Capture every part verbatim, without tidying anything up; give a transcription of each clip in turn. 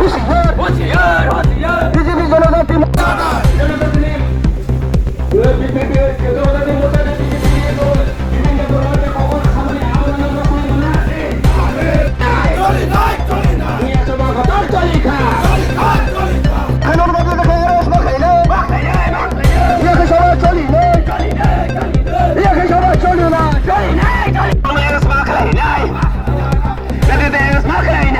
होशियार, होशियार। बीजेपी जनजाति मोर्चा। जनजाति ने, बीजेपी जनजाति मोर्चा ने बीजेपी के तो विभिन्न प्रकार के खबर सामने आ रहा है, कोई मना है। चली ना, चली ना। ये सब खबर चली था। चली था, चली था। कानून बदल के एरेस्ट मत करिए। मत करिए, मत करिए। ये सब चली ना। चली ना, चली ना। ये सब चली ना। चली ना, चली ना। एरेस्ट मत करिए।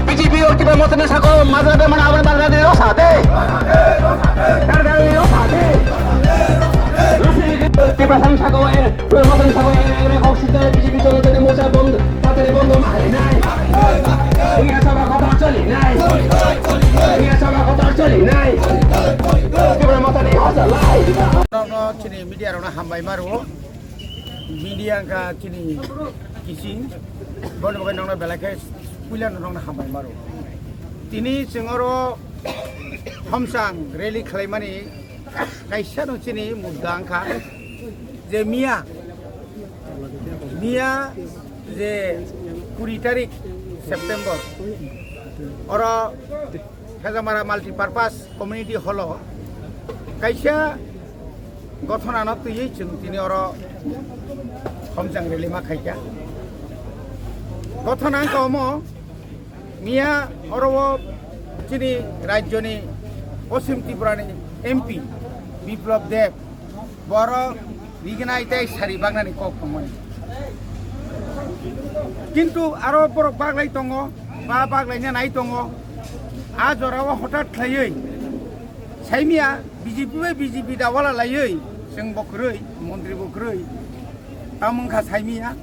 B J P o kiba motani sako majra de mana abang majra de rosa de. Dar dar de rosa de. Tiprasani sako e, motani sako e, e, kok site B J P cholo de mocha bong, tatari bong bong hai nai. Ini asaba kotor choli nai. Ini asaba kotor choli nai. Kibra motani hosa lai. Chini media rona hambai maru. Media ka chini kising. Bono bokai nongna belai khe puila nongna hambai maru. Tini chwng oro Homsang rally khlaimani kaisa no chini mudda wngkha je miya, miya je kuri tarik September oro Khajamara Multipurpose Community Hall o kaisa gothona no twiwi chwng tini oro Homsang rally ma khaikha. Gothona wngkha omo, miya oro o chini rajyoni Poschim Tripurani M P Biplab Deb borok rignai tei sari bagnani kok tongmani. Kintu aro borok baglai tongo, ba baglaina nai tongo. A jorao hothat khlaiwi saimia B J P bai B J P dawala laiwi chwng bo kwrwi, montri bo kwrwi. Tamo wngkha saimia.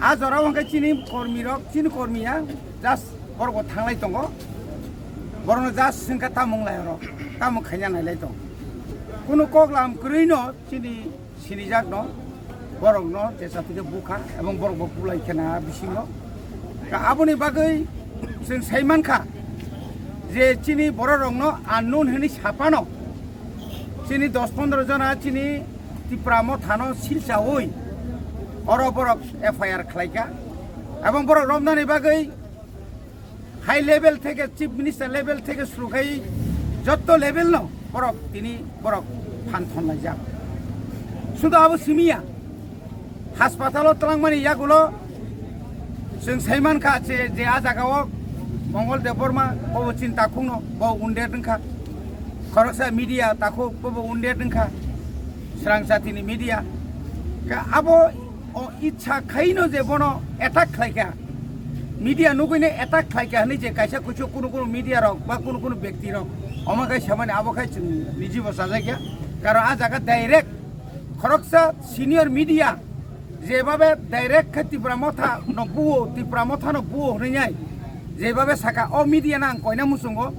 A jorao hwnkhe chini kormirok, chini kormiya just borok bo thanglai tongo. Borokno just swngkha tamo wnglai oro, tamo khaina nailai tongo. Kunu kok lam kwrwino chini sinijak no, borok no je chati khe bukha ebong borok bo bulai khena bisingo. Ka aboni bagwi chwng sai mankha je chini borok rok no unknown hwnwi sapano chini dos pondro jona chini Tipra Motha no silchaui oro borok F I R khlaikha ebong borok romnani bagwi high level theke, chief minister level theke suru khai jotto level no borok tini borok phan thon laijak. Sudu abo simiya, haspatalo twlangmani yagulo chwng saimankha je, je a jagao Mongol Debbarma bo chini takhukno bo wounded wngkha, khoroksa media takhuk bo wounded wngkha, srang jatini media. Ka abo o itsa khaino je bono attack khlaikha, media nugwino attack khlaikha hwnwi je kaisa kuchuk kunu kunu media rok ba kunu kunu bekti rok omo khai samani abo khai chwng nijibo chajakya. Karon a jaga direct khoroksa senior media jebabe direct khe Tipra Motha no buo, Tipra Motha no buo hwnwi nai jebabe saka o media no ang koina muchungo,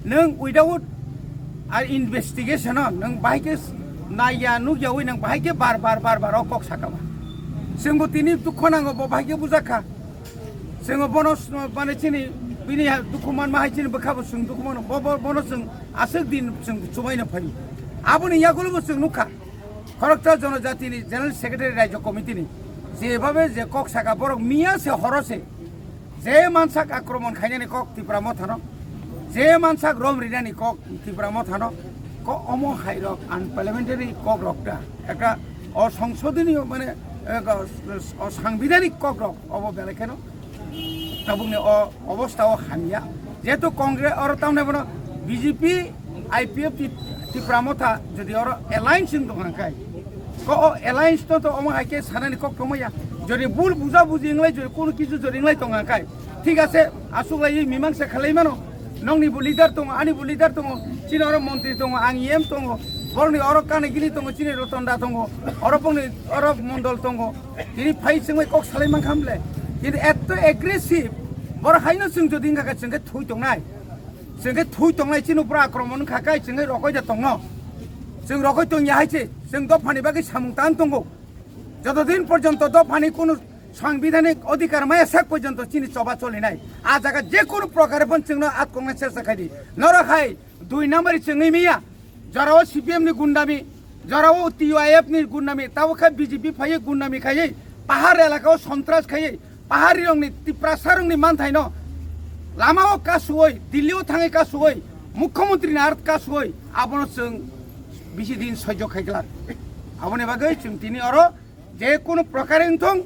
nwng without a investigation o nwng bahai khe naiya nukyaui nwng bahai khe bar bar bar bar o kok saka ba. Chwngbo tini dukho nango, bo bahai khe bujakha. Chwngbo bono s-, mane chini bini ha-, dukhu manma hai chini bwkha bo chwng dukhu mano. Bo, bo, bono chwng aswk din chwng chubaino phaio. Aboni yagulo bo chwng nukha. Khoroksa Jonojatini General Secretary Rajya Committee ni jebabe je kok saka borok miya se horo se je mansak akromon khainani kok Tipra Mothano, je mansak rom rinani kok Tipra Mothano, ko omo hairok unparliamentary kok rok ta, ekta osongsodonoyo mane, eh, o, o sangbidhanik kok rok obo belai kheno tabukni o obostha o hamya. Jehetu Congress oro tamni bono B J P, I P F T-, Tipra Motha jodi oro alliance wng tongkha khai, O, o alliance no to omo hai khe sanani kok tongmaya. Jodi bul buja buji inglai, jodi kono kisu jodi inglai tong kha kai. Thik ase, asuk lai mimang se khalai mano. Nongni bo leader tongo, ani bo leader tongo, chini oro montri tongo, ang E M tongo, borni oro kane gini tongo, chini rotonda tongo, oro bongni oro mondol tongo. Tini phai chwngwi kok salai man khamle. Kintu etto aggressive, bor haino chwng jodi wngkha khe chwng khe thui tongnai. Chwng khe thui tongnai, chini upor akromon wngkha kai chwng khe rokoi da tongno. Chwng rokoi tong ya hai se, chwng dophani bagwi samung tang tongo. Joto din porjonto dophani kunu sangbidhanik odhikar maya sak porjonto chini choba cholinai. A jaga je kunu prokare pon chwngno atkoknai chesta khai di. Norok hai dui number chwngwi miya. Jorao C P M ni gundami, jorao T Y F ni gundami, tabo khe B J P phaiwi gundami khaiwi, pahar elakao sontras khaiwi, pahari rokni, Tiprasa rokni manthaino lamao kasuoi, Delhi o thangwi kasuoi, Mukhyamantri ni art kasuoi, abono chwng bisi din soijo khai glak. Aboni bagwi chwng tini oro je kunu prokare wngthong,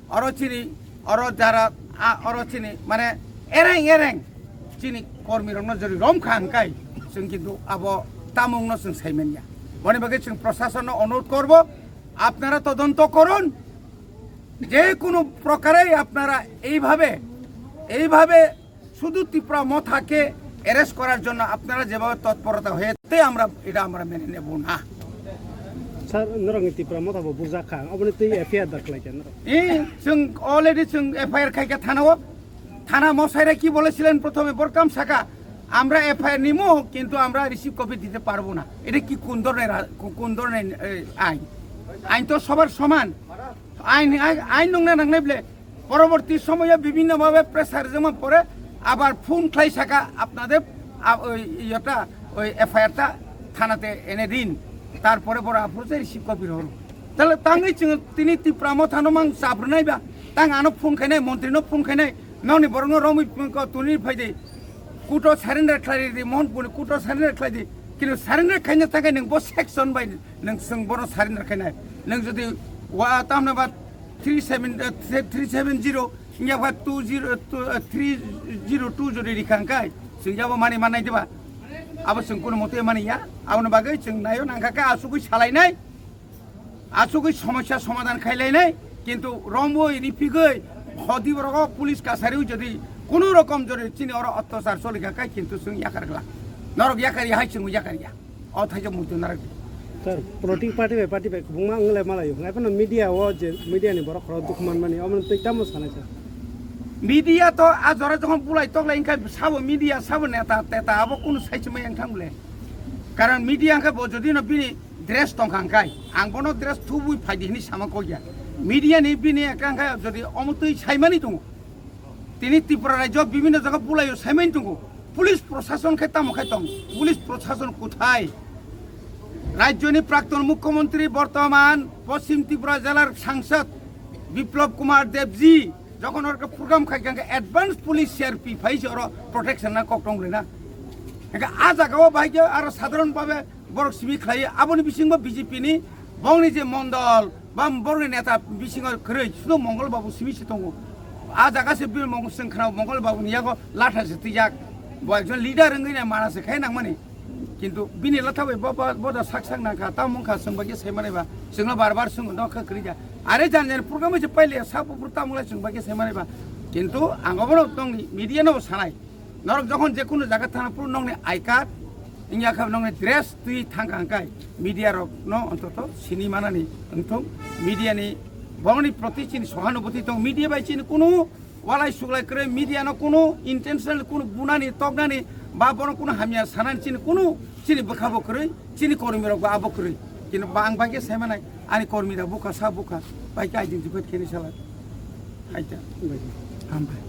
oro chini, oro jara, a, oro chini, mane, ereng ereng chini kormi rokno jori rom kha hwnkai, chwng kintu abo tamungno chwng sai manya. Boni bagwi chwng prosasonno onurodh korbo, apnara todonto korun, je kunu prokare apnara eibhabe, eibhabe শুধু ত্রিপুরা মথাকে অ্যারেস্ট করার জন্য আপনারা যেভাবে তৎপরতা হয়েছে, আমরা এটা আমরা মেনে নেব না। স্যার, নরংনি ত্রিপুরা মথাবো বুঝা খা, অবনি তুই এফআইআর দাখলাই কেন? এই, চুং, অলরেডি চুং এফআইআর খাইকে থানাও, থানা মশাইরা কি বলেছিলেন প্রথমে? বরকাম শাখা, আমরা এফআইআর নিমু, কিন্তু আমরা রিসিভ কপি দিতে পারবো না। এটা কি কোন ধরনের রা-, কো-, কোন ধরনের, এ, আইন? আইন তো সবার সমান। আইন, আইন, আইন নংনা নাংনাই বলে। পরবর্তী সময়ে বিভিন্নভাবে প্রেসার জমা পড়ে আবার ফোন খাই থাকা আপনাদের, আ, ওই ইয়েটা, ওই এফআইআরটা থানাতে এনে দিন, তারপরে বড় আফরোজে রিসিভ কপি হল। তাহলে তাঙ্গি চিং তিনি ত্রিপুরা মথানো মাং চাপ্রনাইবা, তাং আনো ফোন খাইনাই, মন্ত্রীনো ফোন খাইনাই, ননি বরংনো রমি ক-, তুনি ফাইদে, কুটো সারেন্ডার খাইদি, মোহনপুর কুটো সারেন্ডার খাইদি, কিন্তু সারেন্ডার খাইনা থাকায় নং বো সেকশন বাই নং সং বড় সারেন্ডার খাইনাই, নং যদি ওয়া তামনাবাদ three seven, uh, three seven zero, wngya ba two zero, two, uh, three zero two jodi rikha hwnkhe, chwng yabo mani manai diba? Abo chwng kuno mote mani ya, aboni bagwi chwng naio nangkha khe asugwi salainai, asugwi somosya somadhan khailainai, kintu romwi ripigwi hodi borok police kasari jodi kuno rokom jodi chini oro ottachar cholikha khe kintu chwng yakar glak. Norok yakar ya hai chwng yakar ya. O thaisa muitu narak. Sir, politic party bai party bai kubungma wng lai malaio. Ngai phano media o je media ni borok khoro dukhu manmani, omo twi tamo sanai sir? Media to a jora jokhon bulai toklai wngkha sabo media, sabo neta, teta abo kunu saichimai wngthang bole. Karon media wngkha bo jodi no bini dress tongkha wngkai, ang bono dress thubui phaidi hini sama kokya. Media ni bini ekka wngkha jodi omo twi saimani tongo. Tini Tripura rajyo bibhinno jaga bulaio saimani tongo. Police prosason khe tamo khai tong? Police prosason kothai? Rajyoni prakton mukhyamantri, bortoman Poschim Tripura jelar sangsad Biplab Kumar Debji jokhon orke program khai khe advance police C R P phai se oro protection na kok tong le na. Hingke a jaga o bai khe aro sadharon bhabe borok simi khlai, aboni bisingo B J P ni bongni je mondol ba borokni neta bisingo kwrwi sudo Mongol Babu simi se tongo. A jaga se bini mong-, chwng khna Mongol Babu ni yago latha se twijak. Bo ekjon leader wngwi nai mana se khai nangmani. Kintu bini latha bai bo, bo, bo da sak sak nangkha, tamo wngkha chwng bai khe sai manai ba. Chwngno bar bar chwng no kha kwrwi ja. Are jan jan program se paile sa buphuru tamo lai chwng bai khe sai manai ba. Kintu ang obono tongni media no sanai. Norok jokhon je kunu jaga thangna phuru nokni I card, wngya kha nokni dress twi thangkha hwnkhe media rok no ontoto sini manani wngthung. Media ni borokni proti chini sohanubhuti tong, media bai chini kunu walai suglai kwrwi, media no kunu intentional kunu bunani toknani ba bono kunu hamya sanani chini kunu chini bwkha bo kwrwi, chini kormi rok bo abo kwrwi. Kintu ba ang bai khe sai manai ani kormi rok bukha sa bukha bai khe identify khe ni sala. Aita. Hambai.